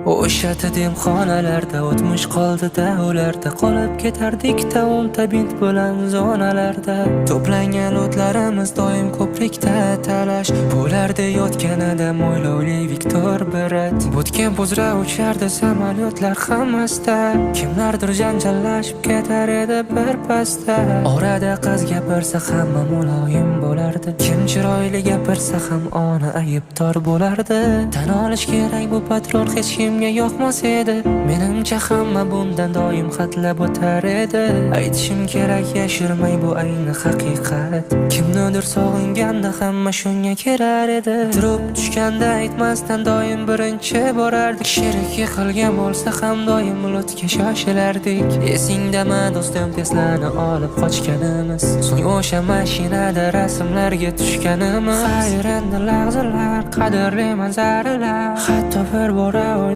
O'sha demxonalarda o'tmish qoldi-da ularda. Qolib ketardik o'nta bint bilan zonalarda. To'plangan o'tlarimiz doim ko'prikda talash bo'lardi. Yotganida mo'ylovli Viktor Birat. Bootcamp uzra uchardi samolyotlar hammasida. Kimlardir janjallashib ketar edi bir pasda. Orada qiz gapirsa, hamma muloyim bo'lardi. Kim chiroyli gapirsa ham, ona aybdor bo'lardi. Tan olish kerak, bu patrol hech kimga yoqmas edi. Menimcha, hamma bundan doim hatlab o'tar edi. Aytishim kerak, yashirmay, bu ayni haqiqat. Kimnidir sog'inganda hamma shunga kelar edi. Turib tushganda aytmasdan doim birinchi borardik. Sherik yiqilgan bo'lsa ham, doim loot ga shoshilardik. Esingdami, do'stim, Teslani olib qochganimiz? So'ng o'sha mashinada rasmlarga tushganimiz. Xayr endi, lahzalar, qadrli manzaralar. Hatto bir bora